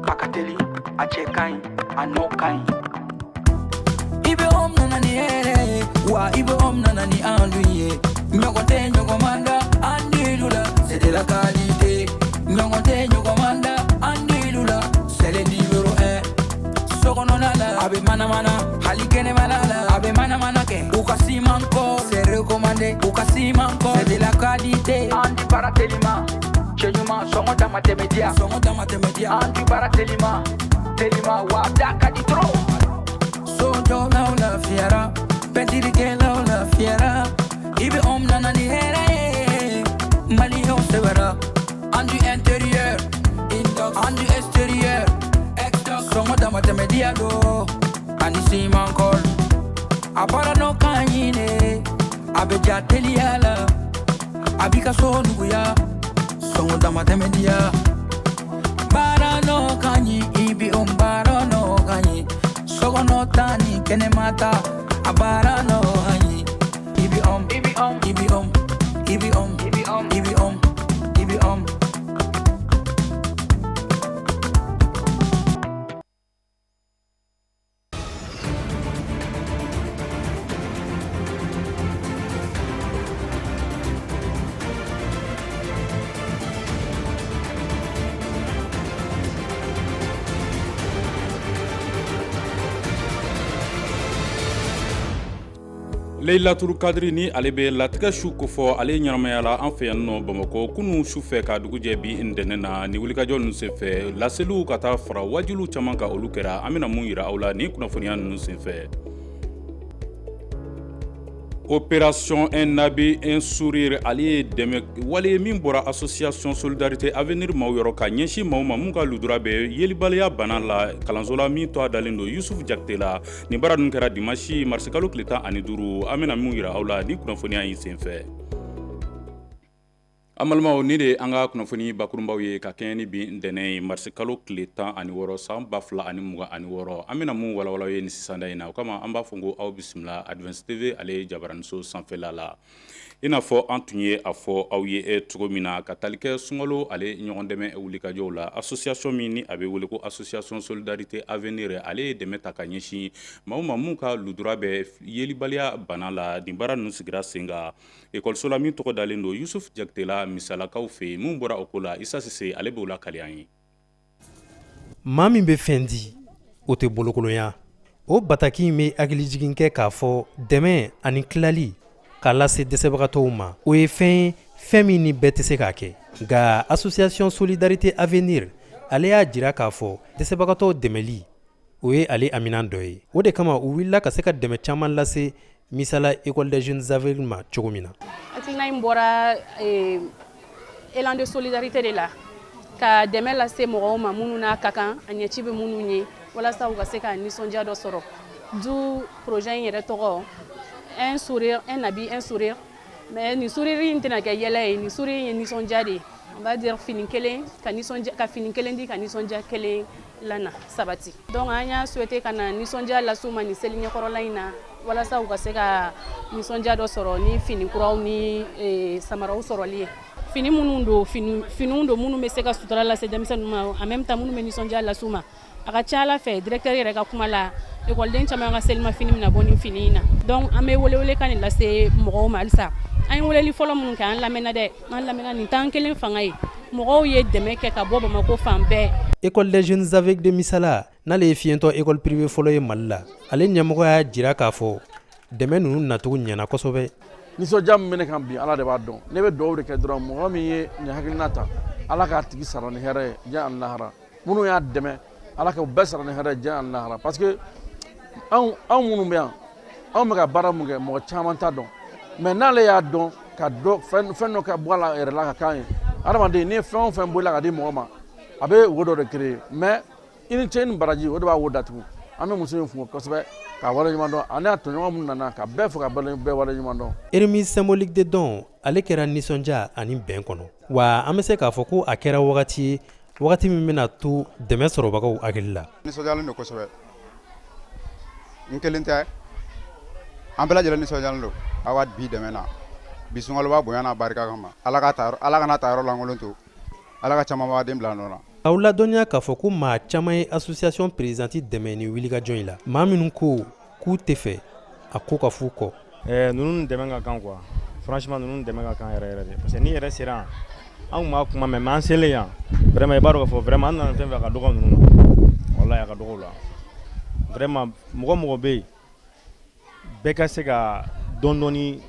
A ka teli, a cɛ ka ɲi, a nɔ ka ɲi. IBM nana ni hɛrɛ ye wa, IBM nana ni enduit ye. Ɲɔgɔn tɛ ɲɔgɔn man da enduit la, c'est de la qualité. Ɲɔgɔn tɛ ɲɔgɔn man da enduit la, c'est le numéro 1. Sokɔnɔna la, a bɛ manamana, hali kɛnɛmana la, a bɛ manamana kɛ. U ka ciment ko, c'est recommandé. U ka ciment ko, c'est de la qualité. An di baara telima, cɛ ɲuman, sɔngɔ dama tɛmɛ diya, sɔngɔ dama tɛmɛ diya. An di baara telima telima wa, da ka di trop. Sojɔlaw lafiyara, pɛntirikɛlaw lafiyara. IBM nana ni hɛrɛ ye, maliyɛnw sɛbɛra. Enduit intérieur, enduit extérieur, sɔngɔ dama tɛmɛ diya do, ani ciment colle. A baara nɔ ka ɲi ne, a bɛ ja teliya la, a b'i ka so nuguya, sɔngɔ dama tɛmɛ diya. Baara nɔ ka ɲi, IBM baara nɔ ka ɲi. Sokɔnɔ ta ni kɛnɛma ta, a baara nɔ ka ɲi. IBM, IBM, IBM, IBM, IBM, IBM, IBM. Leyilaturu kadiri ni ale bɛ latigɛ su kofɔ, ale ɲɛnamayala an fɛ yan nɔ Bamakɔ kunun su fɛ ka dugu jɛ bi ntɛnɛn na. Ni wulikajɔ ninnu senfɛ, laseliw ka taa fara wajuliw caman kan, olu kɛra. An bɛna mun yira aw la ni kunnafoniya ninnu senfɛ? Opération un habit un sourire, ale ye dɛmɛ wale min bɔra association solidarité avenir maaw yɔrɔ ka ɲɛsin maaw ma mun ka lujura bɛ yelibaliya bana la, kalanso la min tɔgɔ dalen don Yusuf Jakite la. Nin baara ninnu kɛra dimanche marisikalo tile 15. An bɛna mun yira aw la ni kunnafoniya in senfɛ? An balimaw, nin de ye an ka kunnafoni bakurunbaw ye ka kɛɲɛ ni bi ntɛnɛn ye, marisikalo tile 16 san 2026. An bɛna mun walawala ye ni sisanda in na? O kama an b'a fɔ ko aw bisimila Advance TV ale ye jabaraniso sanfɛla la. I n'a fɔ an tun ye a fɔ aw ye cogo min na, ka tali kɛ sunkalo ale ɲɔgɔn dɛmɛ wulikajɔw la, association min ni a bɛ wele ko association solidarité avenir, ale ye dɛmɛ ta ka ɲɛsin maaw ma mun ka lujura bɛ yelibaliya bana la. Nin baara ninnu sigira sen kan ekɔliso la min tɔgɔ dalen don Yusuf Jakite la, Misalakaw fɛ yen. Mun bɔra o ko la, Isa Sise ale b'o lakali an ye. Maa min bɛ fɛn di, o tɛ bolokolonya. O bataki in bɛ hakilijigin kɛ k'a fɔ dɛmɛ ani tilali k'a lase dɛsɛbagatɔw ma, o ye fɛn ye, fɛn min ni bɛɛ tɛ se k'a kɛ. Nka association solidarité avenir ale y'a jira k'a fɔ dɛsɛbagatɔw dɛmɛli, o ye ale aminan dɔ ye. O de kama u wulila ka se ka dɛmɛ caman lase Misala école des jeunes aveugles ma cogo min na. Hakilina in bɔra élan de solidarité de la, ka dɛmɛ lase mɔgɔw ma minnu n'a ka kan, a ɲɛci bɛ minnu ye, walasa u ka se ka nisɔndiya dɔ sɔrɔ. Du projet in yɛrɛ tɔgɔ un sourire, un habit, un sourire, mais nin sourire in tɛna kɛ yɛlɛ ye, nin sourire in ye nisɔndiya de ye. On va dire fini kelen ka nisɔndiya, ka fini kelen di ka nisɔndiya kelen lana sabati. Donc an y'a souhaité ka na nisɔndiya lase u ma nin seli ɲɛkɔrɔla in na, walasa u ka se ka nisɔndiya dɔ sɔrɔ ni fini kuraw ni samaraw sɔrɔli ye. Fini minnu don, finiw don minnu bɛ se ka sutura lase denmisɛnninw ma, en même temps minnu bɛ nisɔndiya lase u ma. A ka ca ala fɛ, directeur yɛrɛ ka kuma la, ekɔliden caman ka selimafini bɛna bɔ nin fini in na. Donc an bɛ welewele kan de lase mɔgɔw ma halisa. An ye weleli fɔlɔ minnu kɛ, an lamɛnna dɛ, an lamɛnna. Nin t'an kelen fanga ye, mɔgɔw ye dɛmɛ kɛ ka bɔ Bamakɔ fan bɛɛ. École des jeunes aveugles de Misala, n'ale ye fiyentɔ école privée fɔlɔ ye Mali la, ale ɲɛmɔgɔ y'a jira k'a fɔ dɛmɛ ninnu nacogo ɲɛna kosɛbɛ. Nisɔndiya min bɛ ne kan bi, Ala de b'a dɔn. Ne bɛ dugawu de kɛ dɔrɔn, mɔgɔ min ye nin hakilina ta, Ala k'a tigi sara ni hɛrɛ ye diɲɛ ani lahara. Minnu y'a dɛmɛ, Ala ka u bɛɛ sara ni hɛrɛ ye diɲɛ ani lahara, parce que anw minnu bɛ yan, anw bɛ ka baara mun kɛ, mɔgɔ caman t'a dɔn. Mais n'ale y'a dɔn ka dɔ fɛn dɔ ka bɔ a la yɛrɛ la ka k'an ye. Adamaden, n'i ye fɛn o fɛn bɔ i la ka di mɔgɔ ma, a bɛ wo dɔ de créer. Mais i ni ce ni baraji, o de b'a wo datugu. An bɛ muso in fo kosɛbɛ k'a waleɲuman dɔn, ani a tɔɲɔgɔn minnu nana, ka bɛɛ fo ka bɛɛ waleɲuman dɔn. Remise symbolique de don, ale kɛra nisɔndiya ani bɛn kɔnɔ wa. An bɛ se k'a fɔ ko a kɛra wagati ye, wagati min bɛna to dɛmɛ sɔrɔbagaw hakili la. Nisɔndiyalen don kosɛbɛ. N kelen tɛ, an bɛɛ lajɛlen nisɔndiyalen don aw ka bi dɛmɛ na bi sunkaloba bonya n'a barika kama. Ala ka ta, Ala kana ta yɔrɔ lankolon to. Ala ka caman b'a den bila nɔ na. Aw ladɔnniya k'a fɔ ko maa caman ye association présidente dɛmɛ ni wulikajɔ in la, maa minnu ko k'u tɛ fɛ a ko ka f'u kɔ. Ninnu dɛmɛ ka kan quoi, franchement, ninnu dɛmɛ ka kan yɛrɛ yɛrɛ de, parce que n'i yɛrɛ sera yan, an tun b'a kuma mɛn, mais an selen yan, vraiment, i b'a dɔn k'a fɔ vraiment an nana fɛn fɛn, a ka dɔgɔ ninnu na, walahi, a ka dɔgɔ u la vraiment. Mɔgɔ mɔgɔ bɛ yen, bɛɛ ka se ka dɔɔni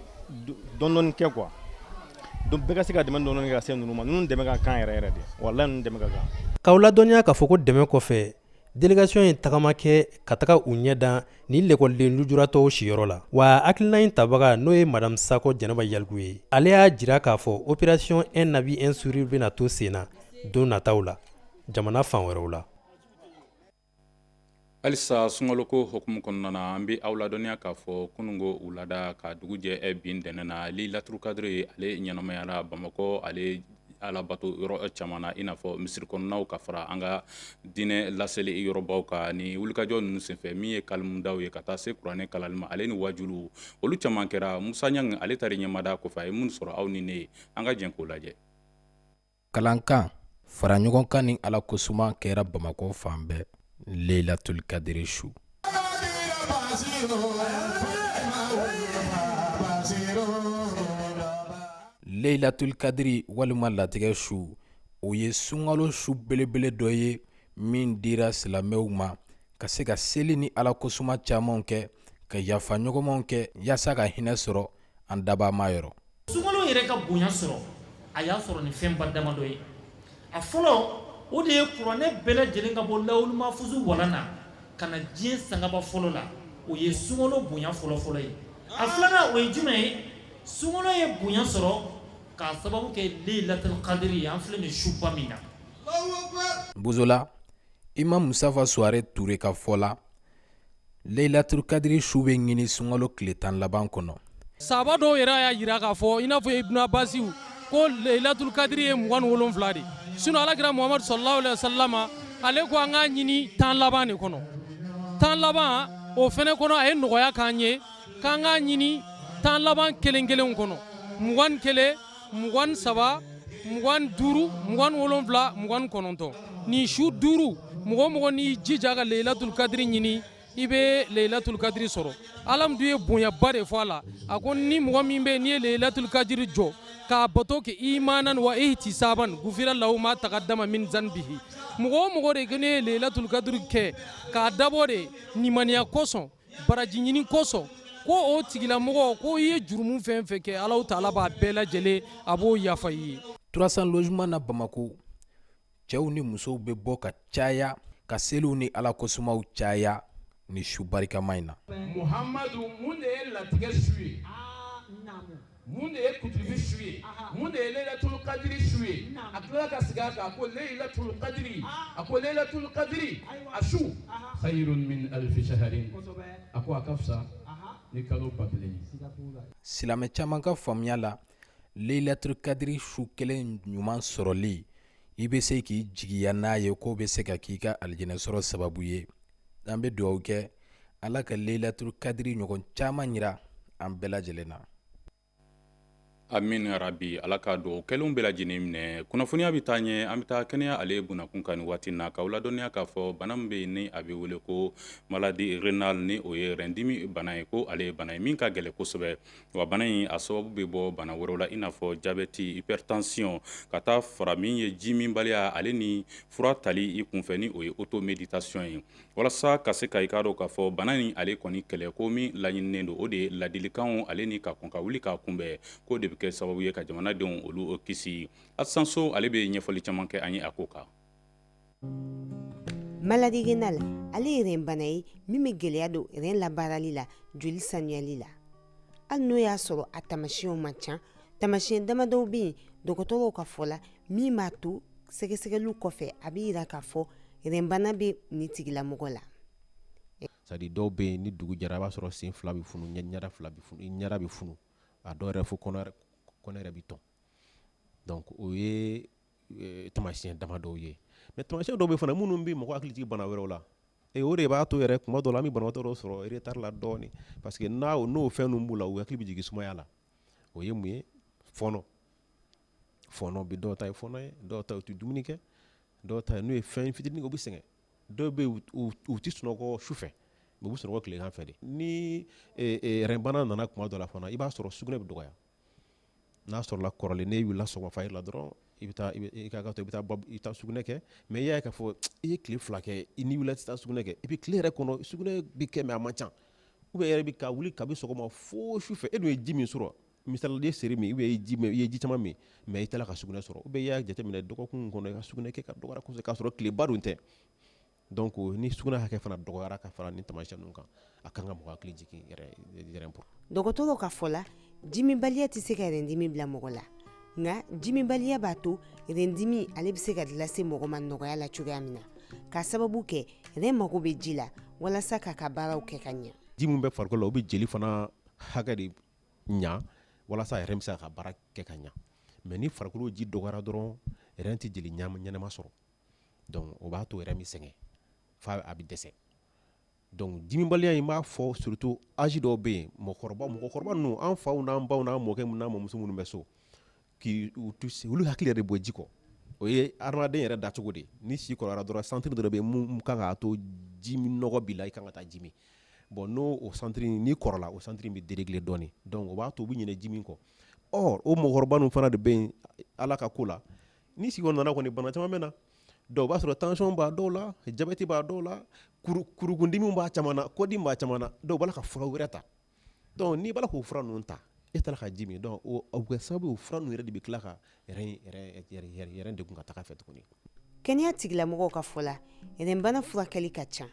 dɔɔni kɛ quoi. Donc bɛɛ ka se ka dɛmɛ dɔɔni kɛ ka se ninnu ma. Ninnu dɛmɛ ka kan yɛrɛ yɛrɛ de, walahi, ninnu dɛmɛ ka kan. K'aw ladɔnniya k'a fɔ ko dɛmɛ kɔfɛ, délégation ye tagama kɛ ka taga u ɲɛ da ni lekɔliden lujuratɔw siyɔrɔ la. Wa hakilina in tabaga, n'o ye Madame Sakɔ Jɛnɛba Yaliku ye, ale y'a jira k'a fɔ opération Un habit un sourire bɛna to sen na don nataw la jamana fan wɛrɛw la. Halisa sunkaloko hukumu kɔnɔna na, an bɛ aw ladɔnniya k'a fɔ kununko wulada ka dugu jɛ bi ntɛnɛn na, Laylatul Kadri ale ɲɛnamayara Bamakɔ ale alabato yɔrɔ caman na, i n'a fɔ misiri kɔnɔnaw, ka fara an ka diinɛ laseli yɔrɔbaw kan. Ni wulikajɔ ninnu senfɛ, min ye kalimudaw ye ka taa se kuranɛ kalali ma, ale ni wajulu, olu caman kɛra. Musa Ɲangi ale taara ɲɛmada kɔfɛ, a ye minnu sɔrɔ, aw ni ne ye, an ka jɛn k'o lajɛ. Kalankan, fara ɲɔgɔn kan ni Ala kosuma kɛra Bamakɔ fan bɛɛ Laylatul Kadri su. Laylatul Kadri walima latigɛ su, o ye sunkalo su belebele dɔ ye min dira silamɛw ma ka se ka seli ni Ala kosuma camanw kɛ, ka yafa ɲɔgɔnmaw kɛ, yaasa ka hinɛ sɔrɔ an dabama yɔrɔ. Sunkalo yɛrɛ ka bonya sɔrɔ, a y'a sɔrɔ ni fɛnba damadɔ ye. A fɔlɔ, o de ye kuranɛ bɛɛ lajɛlen ka bɔ lawul mafuzu walan na ka na diɲɛ sangaba fɔlɔ la. O ye sunkalo bonya fɔlɔfɔlɔ ye. A filanan, o ye jumɛn ye? Sunkalo ye bonya sɔrɔ k'a sababu kɛ Laylatul Kadri ye, an filɛ nin suba min na. Bozola, Imam Mustafa Suware Ture ka fɔ la, Laylatul Kadri su bɛ ɲini sunkalo tile 10 laban kɔnɔ. Sahaba dɔw yɛrɛ y'a jira k'a fɔ, i n'a fɔ Ibn Abbas, ko Laylatul Kadri ye 27 de. Sinon Alakira Muhamadu sallallahu alaihi wasallam, ale ko an k'a ɲini 10 laban de kɔnɔ. 10 laban o fɛnɛ kɔnɔ, a ye nɔgɔya k'an ye k'an k'a ɲini 10 laban kelen kelenw kɔnɔ: 21, 23, 25, 27, 29. Nin su duuru, mɔgɔ o mɔgɔ n'i jija ka Laylatul Kadri ɲini, i bɛ Laylatul Kadri sɔrɔ. Ala dun ye bonyaba de fɔ a la. A ko ni mɔgɔ min bɛ, n'i ye Laylatul Kadri jɔ k'a bato kɛ imanan wa ihtisaban, gufira lahu ma taqaddama min zanbihi. Mɔgɔ o mɔgɔ de ko ne ye Laylatul Kadri kɛ k'a dabɔ de nimaniya kosɔn, baraji ɲini kosɔn, ko o tigilamɔgɔ ko i ye jurumu fɛn fɛn kɛ, Ala taala b'a bɛɛ lajɛlen, a b'o yafa i ye. 300 logements na Bamakɔ, cɛw ni musow bɛ bɔ ka caya ka seliw ni Ala kosumaw caya ni su barikama in na. Muhamadu, mun de ye latigɛ su ye? Mun de ye kutubi su ye? Mun de ye Laylatul Kadri su ye? A tilala ka segin a kan, a ko Laylatul Kadri, a ko Laylatul Kadri a su khayrun min alfi shahrin, a ko a ka fisa ni kalo 1000 ye. Silamɛ caman ka faamuya la, Laylatul Kadri su kelen ɲuman sɔrɔli, i bɛ se k'i jigiya n'a ye k'o bɛ se ka k'i ka alijinɛ sɔrɔ sababu ye. An bɛ dugawu kɛ, Ala ka Laylatul Kadri ɲɔgɔn caman yira an bɛɛ lajɛlen na. Amin rabi, Ala ka dugawu kɛlenw bɛɛ lajɛlen minɛ. Kunnafoniya bɛ taa ɲɛ, an bɛ taa kɛnɛya ale bunakun kan nin waati na, k'aw ladɔnniya k'a fɔ bana min bɛ yen ni a bɛ wele ko maladie rénale, ni o ye rein-dimi bana ye, ko ale ye bana ye min ka gɛlɛn kosɛbɛ. Wa bana in a sababu bɛ bɔ bana wɛrɛw la, i n'a fɔ diabète, hypertension, ka taa fara min ye jiminbaliya ale ni fura tali i kunfɛ, ni o ye automédication ye. Walasa ka se ka i k'a dɔn k'a fɔ bana in ale kɔni kɛlɛ, ko min laɲininen don, o de ye ladilikanw ale ni ka kɔn ka wuli k'a kunbɛn, k'o de bɛ kɛ sababu ye ka jamanadenw olu kisi. Asanso ale bɛ ɲɛfɔli caman kɛ an ye a ko kan. Maladie rénale, ale ye rein bana ye min bɛ gɛlɛya don rein labaarali la, joli sanuyali la. Hali n'o y'a sɔrɔ a tamasiyɛnw man ca, tamasiyɛn damadɔw bɛ yen, dɔgɔtɔrɔw ka fɔ la, min b'a to sɛgɛsɛgɛliw kɔfɛ, a bɛ yira k'a fɔ rein bana bɛ nin tigilamɔgɔ la. C'est à dire, dɔw bɛ yen, ni dugu jɛra, i b'a sɔrɔ sen fila bɛ funu, ɲɛda fila bɛ funu, ɲɛda bɛ funu, a dɔw yɛrɛ fo kɔnɔ, kɔnɔ yɛrɛ bɛ tɔn. Donc o ye tamasiyɛn damadɔw ye. Mais tamasiyɛn dɔw bɛ fana minnu bɛ mɔgɔ hakili jigin bana wɛrɛw la. Et o de b'a to yɛrɛ, kuma dɔw la, an bɛ banabaatɔ dɔw sɔrɔ retard la dɔɔnin, parce que n'a n'o fɛn ninnu b'u la, u hakili bɛ jigin sumaya la. O ye mun ye? Fɔɔnɔ. Fɔɔnɔ bɛ dɔw ta ye fɔɔnɔ ye, dɔw ta u tɛ dumuni kɛ, dɔw ta n'u ye fɛn fitinin u bɛ sɛgɛn, dɔw bɛ u tɛ sunɔgɔ su fɛ, u bɛ sunɔgɔ tilegan fɛ de. Ni rɛnbana nana tuma dɔ la fana, i b'a sɔrɔ sugunɛ bɛ dɔgɔya. N'a sɔrɔla kɔrɔlen n'e wulila sɔgɔma fajiri la dɔrɔn, i bɛ taa i ka to i bɛ taa i taa sugunɛ kɛ, mais i y'a ye k'a fɔ i ye tile 2 kɛ, i n'i wulila i tɛ taa sugunɛ kɛ, et puis tile yɛrɛ kɔnɔ sugunɛ bɛ kɛ mais a man ca, ou bien e yɛrɛ bɛ ka wuli kabi sɔgɔma fo su fɛ, e dun ye ji min sɔrɔ, misali la i ye seri min ou bien i ye ji min, i ye ji caman min, mais i tɛ ka sugunɛ sɔrɔ, ou bien i y'a jateminɛ dɔgɔkun kɔnɔ i ka sugunɛ kɛ ka dɔgɔya kosɛbɛ k'a sɔrɔ tileba dun tɛ. Donc ni sugunɛ hakɛ fana dɔgɔyara ka fara ni taamasiyɛn ninnu kan, a kan ka mɔgɔ hakili jigin yɛrɛ. Dɔgɔtɔrɔw ka fɔ la, jiminbaliya tɛ se ka rɛndimi bila mɔgɔ la, nka jiminbaliya b'a to rɛndimi ale bɛ se ka lase mɔgɔ ma nɔgɔya la cogoya min na, k'a sababu kɛ rɛn mago bɛ ji la walasa k'a ka baaraw kɛ ka ɲɛ. Ji min bɛ farikolo la, o bɛ jeli fana hakɛ de ɲa walasa rɛn bɛ se ka baara kɛ ka ɲa. Mais ni farikolo ji dɔgɔyara dɔrɔn, rɛn tɛ jeli ɲɛnama sɔrɔ. Donc o b'a to rɛn bɛ sɛgɛn f'a a bɛ dɛsɛ. Donc jiminbaliya in b'a fɔ surtout âge dɔw bɛ yen, mɔgɔkɔrɔba ninnu, an faw n'an baw n'an mɔkɛ n'an mɔmuso minnu bɛ so, k'i olu hakili yɛrɛ bɔ ji kɔ. O ye adamaden yɛrɛ dacogo de ye. Ni si kɔrɔyara dɔrɔn, centre dɔ bɛ yen mun kan k'a to ji nɔgɔ b'i la, i kan ka taa ji min. Bon, n'o o centre n'i kɔrɔla, o centre bɛ dérégler dɔɔnin. Donc o b'a to u bɛ ɲinɛ ji min kɔ. Or o mɔgɔkɔrɔba ninnu fana de bɛ yen, Ala ka ko la, ni si kɔni nana kɔni, bana caman bɛ na. Dɔw b'a sɔrɔ tension b'a dɔw la, diabète b'a dɔw la, kurukundimi b'a caman na, kɔdimi b'a caman na. Dɔw b'a la ka fura wɛrɛ ta. Donc n'i b'a la k'o fura ninnu ta, e taara ka ji min, donc o bɛ kɛ sababu ye, o fura ninnu yɛrɛ de bɛ tila ka rɛn degun ka taga fɛ tuguni. Kɛnɛya tigilamɔgɔw ka fɔ la, rɛnbana furakɛli ka ca.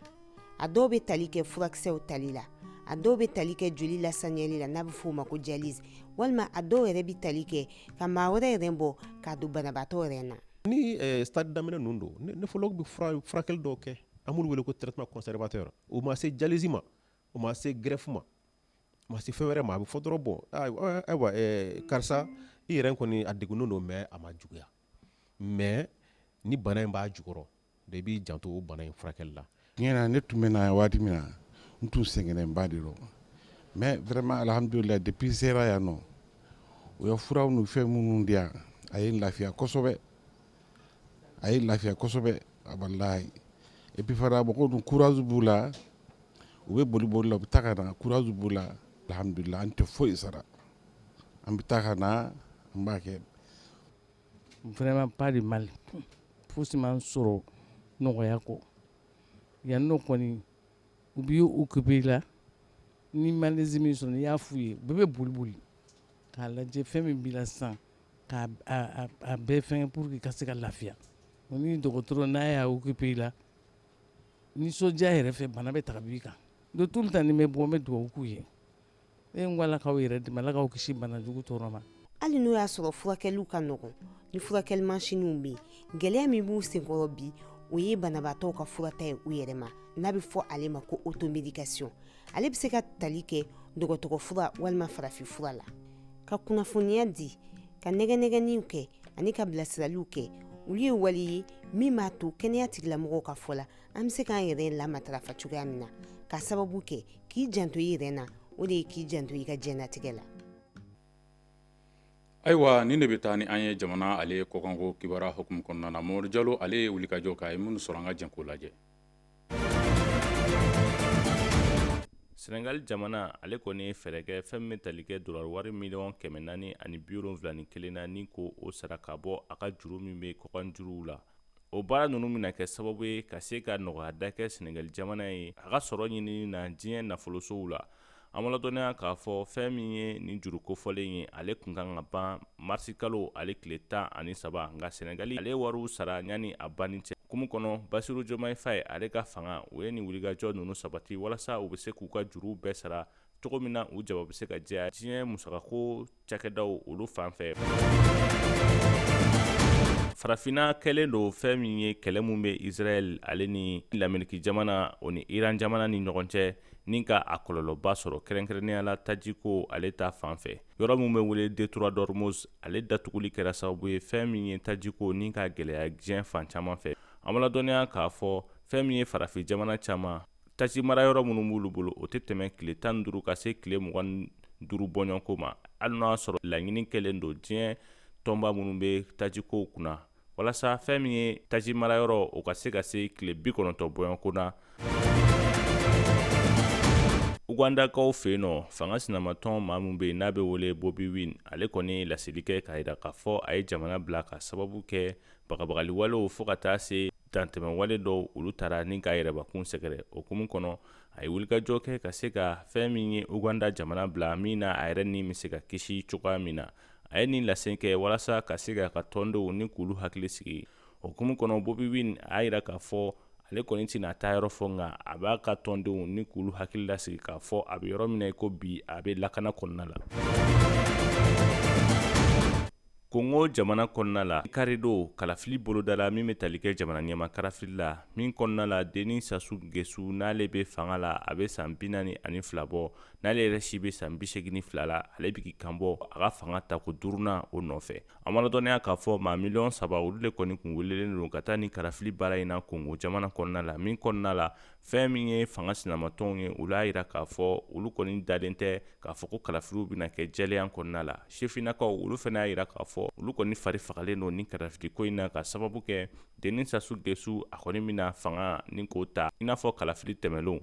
A dɔw bɛ tali kɛ furakisɛw tali la, a dɔw bɛ tali kɛ joli lasaniyali la n'a bɛ f'o ma ko dialyse, walima a dɔw yɛrɛ bɛ tali kɛ ka maa wɛrɛ rɛn bɔ k'a don banabaatɔ rɛn na. Ni stade daminɛ ninnu don, néphrologue bɛ furakɛli dɔw kɛ, an b'olu wele ko traitement conservateur. O ma se dialyse ma, o ma se greffe ma, o ma se fɛn wɛrɛ ma. A bɛ fɔ dɔrɔn, bon, ayiwa, karisa, i yɛrɛ kɔni a degunnen don, mais a ma juguya, mais ni bana in b'a jukɔrɔ, i b'i janto o bana in furakɛli la. Tiɲɛ na, ne tun bɛ na waati min na, n tun sɛgɛnnenba de don, mais vraiment, alhamdulilah, depuis n sera yan nɔ, u ye furaw ni fɛn minnu di yan, a ye n lafiya kosɛbɛ, a ye n lafiya kosɛbɛ, walahi. Et puis fana, mɔgɔw dun courage b'u la, u bɛ boli boli la, u bɛ taa ka na, courage b'u la, alhamdulilah. An tɛ foyi sara, an bɛ taa ka na, an b'a kɛ. Vraiment pas de mal, fosi m'an sɔrɔ nɔgɔya kɔ yan nɔ kɔni. U b'i occupé la, ni malaise min sɔrɔ, n'i y'a f'u ye, bɛɛ bɛ boli boli k'a lajɛ fɛn min b'i la sisan, k'a a bɛɛ fɛngɛ pour que i ka se ka lafiya. Ni dɔgɔtɔrɔ n'a y'a occupé i la, nisɔndiya yɛrɛ fɛ, bana bɛ ta ka b'i kan. Donc tout le temps ni n bɛ bɔ, n bɛ dugawu k'u ye. E n ko Ala k'aw yɛrɛ dɛmɛ, Ala k'aw kisi bana jugu tɔɔrɔ ma. Hali n'o y'a sɔrɔ furakɛliw ka nɔgɔn ni furakɛli mansinw bɛ yen, gɛlɛya min b'u senkɔrɔ bi, o ye banabaatɔw ka furata ye u yɛrɛ ma, n'a bɛ fɔ ale ma ko automédication. Ale bɛ se ka tali kɛ dɔgɔtɔrɔ fura walima farafin fura la. Ka kunnafoniya di, ka nɛgɛnɛgɛnniw kɛ ani ka bilasiraliw kɛ, olu ye wale ye min b'a to kɛnɛya tigilamɔgɔw ka fɔ la, an bɛ se k'an yɛrɛ lamatarafa cogoya min na, ka sababu kɛ k'i janto i yɛrɛ na, o de ye k'i janto i ka diɲɛnatigɛ la. Ayiwa, nin de bɛ taa ni an ye jamana ale kɔkanko kibaruya hukumu kɔnɔna na. Mamadu Jalo, ale ye wulikajɔ kɛ, a ye minnu sɔrɔ, an ka jɛn k'o lajɛ. Senegali jamana ale kɔni ye fɛɛrɛ kɛ fɛn min bɛ tali kɛ dolari wari miliyɔn 471 na, ni ko o sara ka bɔ a ka juru min bɛ kɔkan juruw la. O baara ninnu bɛna kɛ sababu ye ka se ka nɔgɔya da kɛ Senegali jamana ye a ka sɔrɔ ɲinini na diɲɛ nafolosow la. An b'a ladɔnniya k'a fɔ fɛn min ye nin juru kofɔlen ye, ale tun kan ka ban marisi kalo ale tile 13, nka Senegali ale wariw sara yanni a banni cɛ. Hukumu kɔnɔ, Basiru Jomayi Faye ale ka fanga, u ye nin wulikajɔ ninnu sabati walasa u bɛ se k'u ka juruw bɛɛ sara cogo min na, u jaba bɛ se ka jɛya diɲɛ musakako cakɛdaw olu fan fɛ. Farafinna kɛlen don fɛn min ye, kɛlɛ min bɛ Israël ale ni Lameriki jamana, o ni Iran jamana ni ɲɔgɔn cɛ, ni ka a kɔlɔlɔba sɔrɔ kɛrɛnkɛrɛnnenya la tajiko ale ta fan fɛ. Yɔrɔ min bɛ wele détroit d'Ormuz, ale datuguli kɛra sababu ye fɛn min ye tajiko ni ka gɛlɛya diɲɛ fan caman fɛ. An b'a ladɔnniya k'a fɔ fɛn min ye farafin jamana caman taji mara yɔrɔ minnu b'olu bolo, o tɛ tɛmɛ tile 15 ka se tile 25 bɔɲɔgɔnko ma, hali n'a sɔrɔ laɲini kɛlen don diɲɛ. tɔnba minnu bɛ tajikow kunna walasa fɛn min ye taji marayɔrɔ o ka se ka se tile 90 bɔɲɔgɔnko na. Ugandakaw fɛ yen nɔ, fanga sinamatɔn maa min bɛ yen n'a bɛ wele Bobi Wine, ale kɔni ye laseli kɛ k'a jira k'a fɔ a ye jamana bila ka sababu kɛ bagabagali walew fo ka taa se dantɛmɛwale dɔw olu taara ni k'a yɛrɛbakun sɛgɛrɛ. O hukumu kɔnɔ, a ye wulikajɔ kɛ ka se ka fɛn min ye Uganda jamana bila min na a yɛrɛ ni bɛ se ka kisi cogoya min na. A ye nin lase kɛ walasa ka se k'a ka tɔndenw ni k'olu hakili sigi. O hukumu kɔnɔ, Bobi Wine a y'a jira k'a fɔ ale kɔni tɛna a taa yɔrɔ fɔ, nka a b'a ka tɔndenw ni k'olu hakili lasigi k'a fɔ a bɛ yɔrɔ min na i ko bi, a bɛ lakana kɔnɔna la. Kongo jamana kɔnɔna la, karidon kalafili bolodala min bɛ tali kɛ jamana ɲɛmaa kalafili la min kɔnɔna la, Denis Sassou Nguesso n'ale bɛ fanga la, a bɛ san 42 bɔ, n'ale yɛrɛ si bɛ san 82 la, ale bɛ k'i kanbɔ a ka fanga tako duurunan o nɔfɛ. An b'a ladɔnniya k'a fɔ maa miliyɔn 3 olu de kɔni kun welelen don ka taa ni kalafili baara in na Kongo jamana kɔnɔna la, min kɔnɔna la fɛn min ye fanga sinamatɔnw ye, olu y'a jira k'a fɔ olu kɔni dalen tɛ k'a fɔ ko kalafiliw bɛna kɛ jɛlenya kɔnɔna la. Sifinnakaw olu fana y'a jira k'a fɔ olu kɔni fari fagalen don ni kalafili ko in na ka sababu kɛ Denis Sassou Nguesso a kɔni bɛna fanga ni k'o ta i n'a fɔ kalafili tɛmɛnlenw.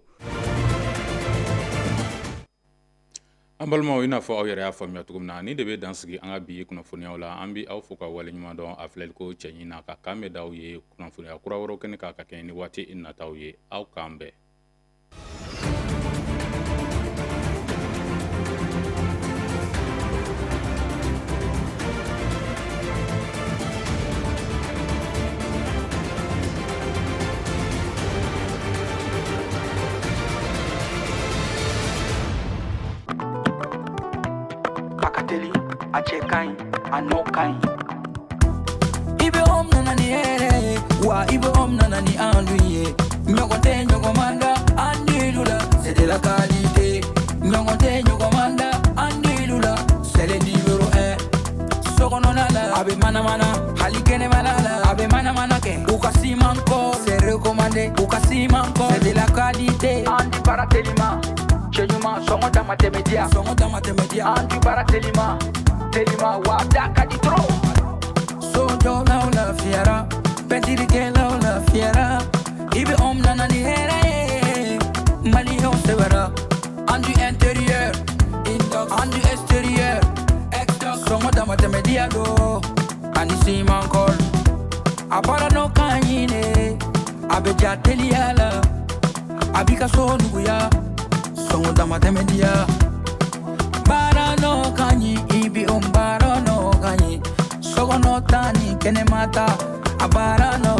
An balimaw, i n'a fɔ aw yɛrɛ y'a faamuya cogo min na, nin de bɛ dan sigi an ka bi kunnafoniyaw la. An bɛ aw fo ka waleɲuman dɔn a filɛliko cɛɲi na, ka kan bɛ d'aw ye kunnafoniya kura wɛrɛw kɛnɛ kan ka kɛɲɛ ni waati nataw ye. Aw k'an bɛn. A ka teli, a cɛ ka ɲi, a nɔ ka ɲi. I bɛ home nana ni hɛrɛ ye wa, i bɛ home nana ni enduit ye. Ɲɔgɔn tɛ ɲɔgɔn man da enduit la, c'est de la qualité. Ɲɔgɔn tɛ ɲɔgɔn man da enduit la, c'est le numéro 1. Sokɔnɔna la a bɛ manamana, hali kɛnɛmana la a bɛ manamana kɛ. U ka ciment ko c'est recommandé, u ka ciment ko c'est de la qualité. Enduit baara telima, cɛ ɲuman, sɔngɔ dama tɛmɛ diya, sɔngɔ dama tɛmɛ diya. Enduit baara telima telima wa da ka di trop. Sojɔlaw lafiyara, pɛntirikɛlaw lafiyara, i bɛ home nana ni hɛrɛ ye, maliyɛnw sɛbɛra. Enduit intérieur, enduit extérieur, sɔngɔ dama tɛmɛ diya don ani ciment colle. A baara nɔ ka ɲi ne, a bɛ ja teliya la, a b'i ka so nuguya, sɔngɔ dama tɛmɛ diya. Baara nɔ ka ɲi, i bɛ o baara nɔ ka ɲi, sokɔnɔ ta ni kɛnɛma ta, a baara nɔ.